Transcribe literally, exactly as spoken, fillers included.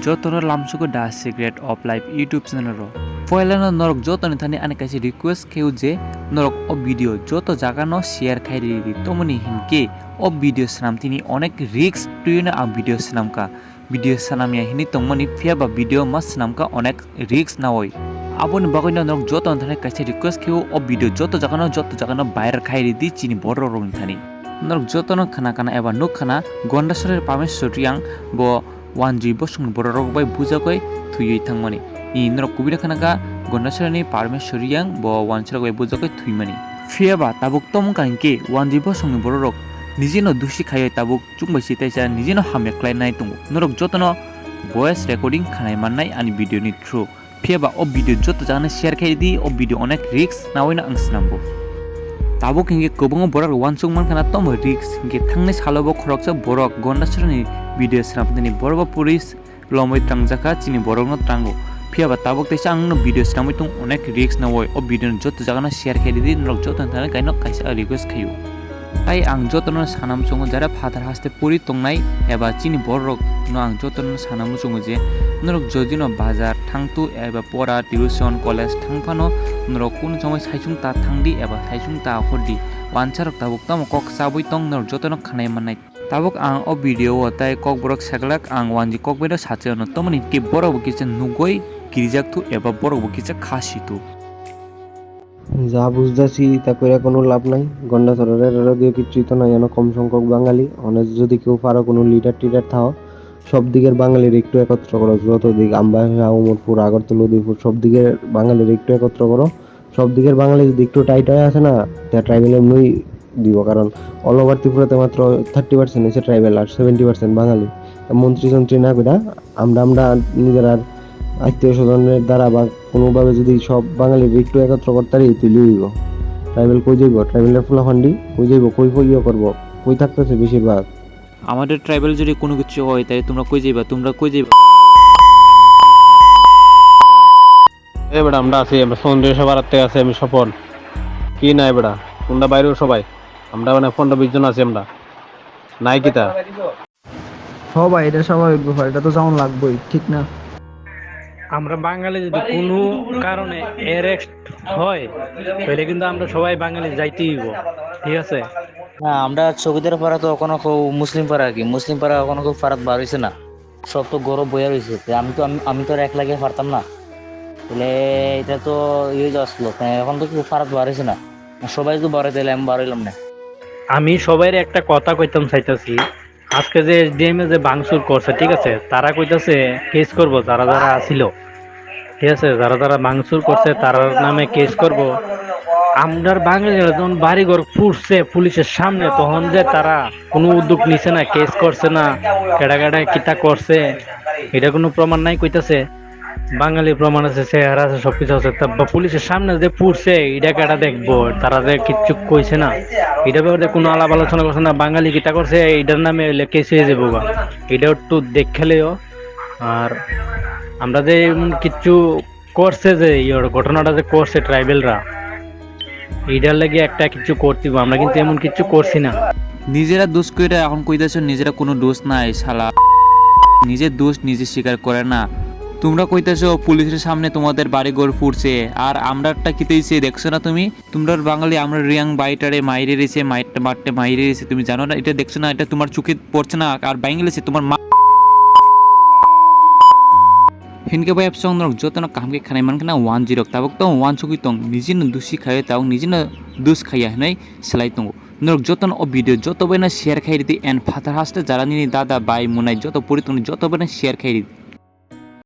Jotono lamsugo The Secret of Life YouTube channel o. Poilano norok jotoni thani ani kaisa request kheo je norok o video joto jagano share khai ridi, tomoni hinkhe o video swnam tini onek risk twiwi no ang video swnamkha. Video swnamya hinwi tongmani, phiyaba video ma swnamkha onek risk nawi. Aboni bagwino norok jotoni thani kaisa request kheo, o video joto jagano, joto jagano viral khai ridi chini borok rokni thani. Norok jotono khna khna eba nuk khna Gondasora Parmeshwar Reang bo Wanjwi bosongni bororok bai bujagwi thwiwi thangmani. I norok kubui no khna kha Gondasorani Parmeshwar Reang bo Wanjwirok bai bujagwi thwimani. Phiyaba tabuk tamo wngkha hinkhe Wanjwi bosongni bororok nijino dusi khaiwi tabuk chwngbai se teisa nijino hamya khlainai tongo. Norok jotono voice recording khnai mannai ani video ni through. Phiyaba o video joto jagano share khai di, o video onek risk nawi no ang swnambo. Tabuk hinkhe kwbangma borok uansuk mankha na tomo risk, hinkhe thangnai salo bo khoroksa borok Gondasorani video swnam tini borok bo police lomwi twrangjakha, chini borokno twrango. Phiyaba tabuk teisa ang no video swnamwi tong onek risk nawi, o video no joto jagano share khai di, norok joto thani kaino kaisa request khaio. Tai ang jotono sana muchungo jara phatar haste puri tongnai eba chini borok no ang jotono sana muchungo je norok jodi no bazar thangtu eba pora tuition college thang phano norok kunu chongwi saisung ta thangdi eba saisung ta akhordi. Wansarok tabuk tamo kok chabwi tong norok jotono khnai mannai. Tabuk ang o video o tai kokborok seglak ang Wanjwi kokbai no sachi ono, tomoni hinkhe borok bo kisa nugwi kirijak thu eba borok bo kisa khasi thu. Ja bujda si ta koira kono lab nai, Gondasora rera radio kichchu to nai, ano kom songkok Bangali, one jodi keu paro kono leader tider thao, sob diger Bangali re ektu ekotro koro, joto dik Ambasa, Umorpur, Agartala, Udaipur, sob diger Bangali re ektu ekotro koro, sob diger Bangali jodi ektu tight oi ashe na, te tribal emnoi dibo, karon all over Tripura te matro thirty percent hoise tribal ar seventy percent Bangali. Ta montri sontri na koida, আমরা আমরা নিজের আর আত্মীয় স্বজনের দ্বারা বা কোনোভাবে যদি সব বাঙালির একটু একত্র করতে পারি, তুই লইব। ট্রাইবেল কই যাইব? ট্রাইবেলের ফুলাফান্ডি কই যাইব? কই কই ইয়ে করবো? কই থাকতেছে বেশিরভাগ? আমাদের ট্রাইবেল যদি কোনো কিছু হয়, তাহলে তোমরা কই যাইবা? তোমরা কই যাইবা? এ বেটা, আমরা আছি, আমরা সৌন্দর্য সবার আত্মীয় আছে, আমি স্বপন। কি নাই বেটা, তোমরা বাইরেও সবাই, আমরা মানে পনেরো বিশ জন আছি আমরা। নাই কিতা? সবাই, এটা স্বাভাবিক ব্যাপার, এটা তো যেমন লাগবেই, ঠিক না? আমরা বাঙালি যদি কোনো কারণে অ্যারেস্ট হয়, তাহলে কিন্তু আমরা সবাই বাঙালি যাইতেই হইব, ঠিক আছে? না, আমরা চৌকিদার পাড়া তো এখনো খুব মুসলিম পাড়া আর কি, মুসলিম পাড়া এখনো খুব ফারাক বার হইছে না, সব তো গরব বইয়া রয়েছে। তে আমি তো, আমি, আমি তো আর একলা গিয়ে পারতাম না, তাহলে এটা তো ইয়ে আসলো, তে এখন তো খুব ফারাক বার হইছে না, সবাই তো বারে তাহলে আমি বারইলাম না। আমি সবাইর একটা কথা কইতাম চাইতাছি, আজকে যে এসডিএম এ যে ভাঙচুর করছে, ঠিক আছে, তারা কইতাছে কেস করব, যারা যারা আছিল, ঠিক আছে, যারা যারা ভাঙচুর করছে তারার নামে কেস করব। আমরার বাঙালিরা যখন বাড়িঘর পুড়ছে পুলিশের সামনে, তখন যে তারা কোনো উদ্যোগ নিছে না, কেস করছে না, কেডা কেডা কিতা করছে, এটা কোনো প্রমাণ নাই কইতাছে। বাঙালি প্রমাণ আছে, চেহারা আছে, সবকিছু আছে। তা বা পুলিশের সামনে যে পুড়ছে, এটা কেটা দেখবো? তারা যে কিচ্ছু কইছে না, এটা ব্যাপারে কোনো আলাপ আলোচনা করছে না। বাঙালি কিতা করছে, এটার নামে হইলে কেস হয়ে যাবো গা। এটা একটু দেখলেও। আর আমরা যে এমন কিচ্ছু করছে, যে ইয়ে ঘটনাটা যে করছে ট্রাইবেলরা, এটার লাগি একটা কিছু করতে হবে। আমরা কিন্তু এমন কিছু করছি না। নিজেরা দোষ কইরা এখন কইতাছো নিজেরা কোনো দোষ নাই শালা। নিজের দোষ নিজে স্বীকার করে না। তোমরা কইতাছো পুলিশের সামনে তোমাদের বাড়ি ঘর পুড়ছে, আর আমরারটা কিতা হইছে দেখছো না তুমি? তোমরার বাঙালি আমরা রিয়াং বাইটারে মাইরে রইছে, মাইরটা বাট্টে মাইরে রইছে, তুমি জানো না? এটা দেখছো না? এটা তোমার চোখে পড়ছে না? আর বাইঙ্গেলেছে তোমার মা। Hinkhe bai absong norok jotono kaham khe khanai mankha na one zero tabuk tong one sugui tong nijino dusi khayo tabuk nijino dus khaya hinui selai tongo. Norok jotono o video joto baino share khai ridi and phatar haste jara nini dada bai munai joto puri tongni joto baino share khai ridi.